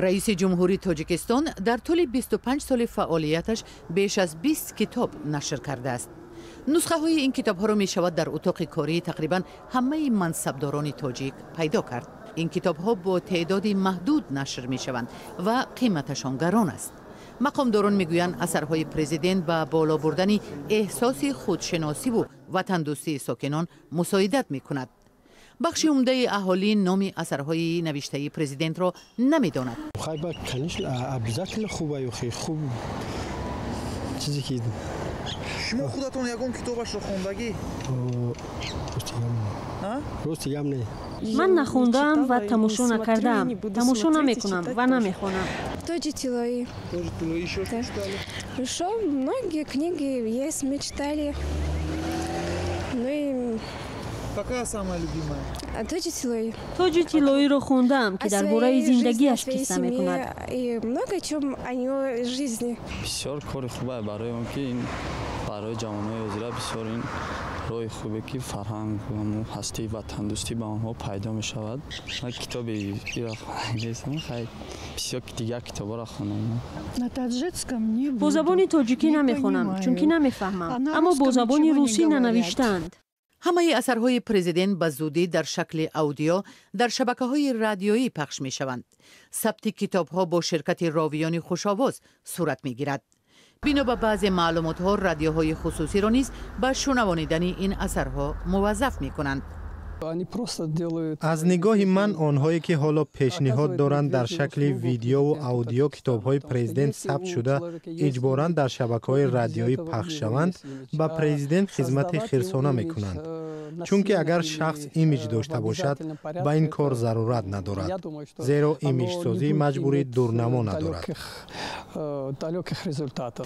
Раиси ҷумҳури Тоҷикистон дар тӯли 25 соли фаъолияташ беш аз 20 китоб нашр кардааст. Нусхаҳои ин китобҳоро мешавад дар утоқи кории тақрибан ҳамаи мансабдорони тоҷик пайдо кард. Ин китобҳо бо теъдоди маҳдуд нашр мешаванд ва қиматашон гарон аст. Мақомдорон мегӯянд, асарҳои президент ба боло бурдани эҳсоси худшиносиву ватандӯстии сокинон мусоидат мекунад. Бахши умдаи аҳолӣ номи асарҳои навиштаи президентро намедонад. Обязательно хуба, хуб чизе ки Шумо худатон ягон китобашро хондагӣ? Рости гап, не. Ман нахондаам ва тамошо накардаам, тамошо намекунам ва намехонам. Тоҷи тиллоӣ. Тоҷи тиллоӣ. Ещё что читали? Ещё многие книги есть, мы читали. Ну и Какая самая любимая? Тоҷи тиллоӣ. Тоҷи тиллоиро хондаам, ки дар бораи зиндагиаш қисса мекунад. И много чем о его жизни. Бисёр кори хубе, барои он ки ин барои ҷавонои ҳозира бисёр ин роҳи хубе, ки фарҳанг, ҳастии ватандӯстӣ ба онҳо пайдо мешавад. Ман китоби нестам, хай, бисёр дигар китобҳоро хонам. Бо забони тоҷикӣ намехонам, чунки намефаҳмам, аммо бо забони русӣ нанавиштаанд. Ҳамаи асарҳои президент ба зудӣ дар шакли аудио дар шабакаҳои радиоӣ пахш мешаванд. Сабти китобҳо бо ширкати ровиёни хушовоз сурат мегирад. Бино ба баъзе маълумотҳо, радиоҳои хусусиро низ ба шунавонидани ин асарҳо муваззаф мекунанд. Аз нигоҳи ман, онҳое ки ҳоло пешниҳод доранд дар шакли видеову аудио китобҳои президент сабт шуда иҷборан дар шабакаҳои радиоӣ пахш шаванд, ба президент хизмати хирсона мекунанд, чунки агар шахс имиҷ дошта бошад, ба ин кор зарурат надорад, зеро имиҷсозии маҷбурӣ дурнамо надорад.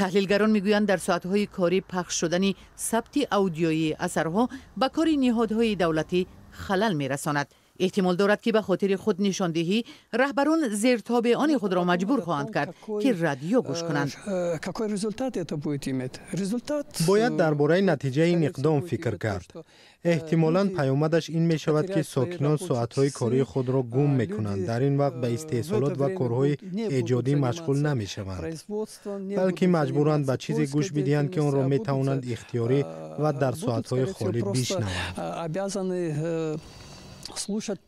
Таҳлилгарон мегӯянд, дар соатҳои корӣ пахш шудани сабти аудиоии асарҳо ба кори ниҳодҳои давлатӣ халал мерасонад. Эҳтимол дорад, ки ба хотири худнишондиҳӣ раҳбарон зертобеони худро маҷбур хоҳанд кард, ки радио гӯш кунанд. Бояд дар бораи натиҷаи ин иқдом фикр кард. Эҳтимолан паёмадаш ин мешавад, ки сокинон соатҳои кории худро гум мекунанд, дар ин вақт ба истеҳсолот ва корҳои эҷодӣ машғул намешаванд, балки маҷбуранд ба чизе гӯш бидиҳанд, ки онро метавонанд ихтиёрӣ ва дар соатҳои холӣ бишнаванд.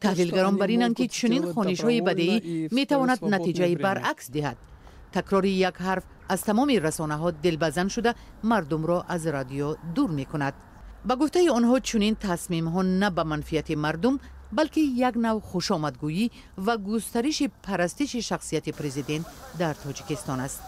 Таҳлилгарон бар инанд, ки чунин хонишҳои бадеӣ метавонад натиҷаи баръакс диҳад. Такрори як ҳарф аз тамоми расонаҳо дилбазан шуда, мардумро аз радио дур мекунад. Ба гуфтаи онҳо, чунин тасмимҳо на ба манфиати мардум, балки як нав хушомадгӯӣ ва густариши парастиши шахсияти президент дар Тоҷикистон аст.